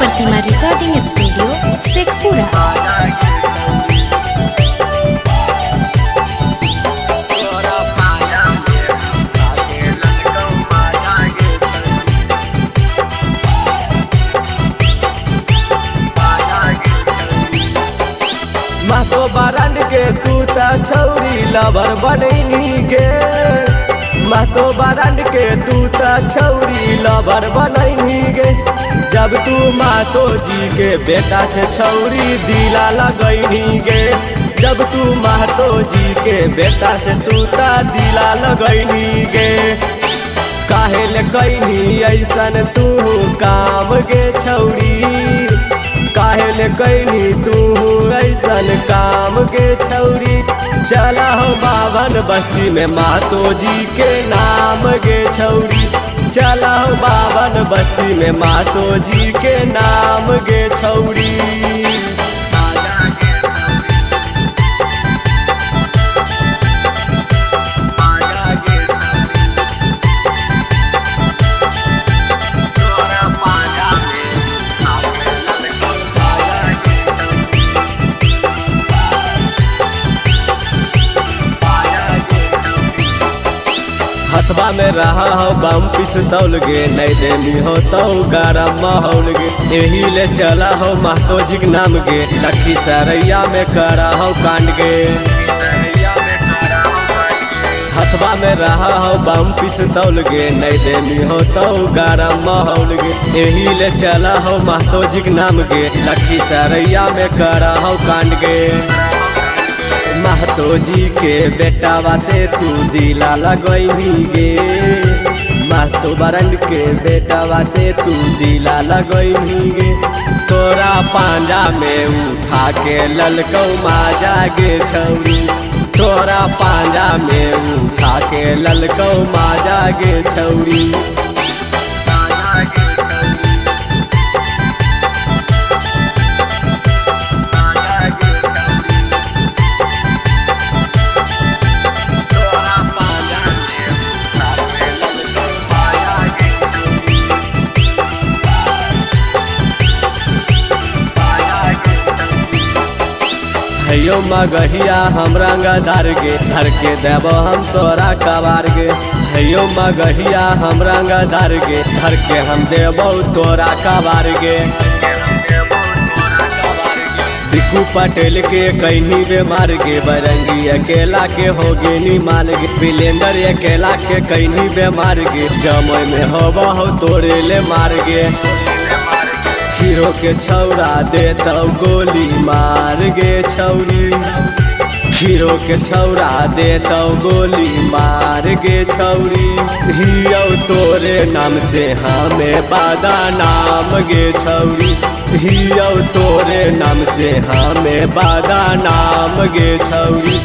प्रतिमा recording studio Sheikhpura. Mahto बारन के तू त छौरी लवर बनैनी गे, महतो बारन के तू त छौरी लवर बनैनी गे। जब तू महतो जी के बेटा से छौरी दिला लगैनी गे, जब तू महतो जी के बेटा से तू त दिला लगैनी गे। काहे ले कैनी ऐसन तू काम गे छौरी, काहे ले कैनी तू ऐसन काम गे छौरी। चला हो बावन बस्ती में महतो जी के नाम गे छौरी, चला हो बावन बस्ती में महतो जी के नाम गे छौरी। हथवा में रहा हो बम पिस्तौल गे, नहीं देनी हो तो गरम माहौल गे। यही ले चला हो महतो जी के नाम गे, लखी सरैया में करा हो कांड गे। हथवा में रहा हो बम पिस्तौल गे, नहीं देनी हो तो गरम माहौल गे। यही ले चला हो महतो जी के नाम गे, लखी सरैया में करा हो कांड गे। महतो जी के बेटावा से तू दिला लगैनी गे, महतो बरन के बेटावा से तू दिला लगैनी गे। तोरा पांजा में उठा के ललकौ माजा गे छौरी, तोरा पांजा में उठा के ललकौ माजा गे छौरी। हेयो मगहिया हम रंगदार गे, धर के देबो हम तोरा कबार गे। हेयो मगहिया हम रंगदार गे, धर के हम देबो तोरा कबार गे। बिकू पटेल के कैनी बेमार गे, बरंगी अकेला के हो गे नी माल गे। बिलेंदर अकेला के कैनी बेमार गे, जमय में होबो हो तोरे ले मार गे। खीरो के छौरा देतौ गोली मार गे छौरी, खीरो के छौरा देतौ गोली मार गे छौरी। हियौ तोरे नाम से हमें बादा नाम गे छौरी, हियौ तोरे नाम से हमें बादा नाम गे छौरी।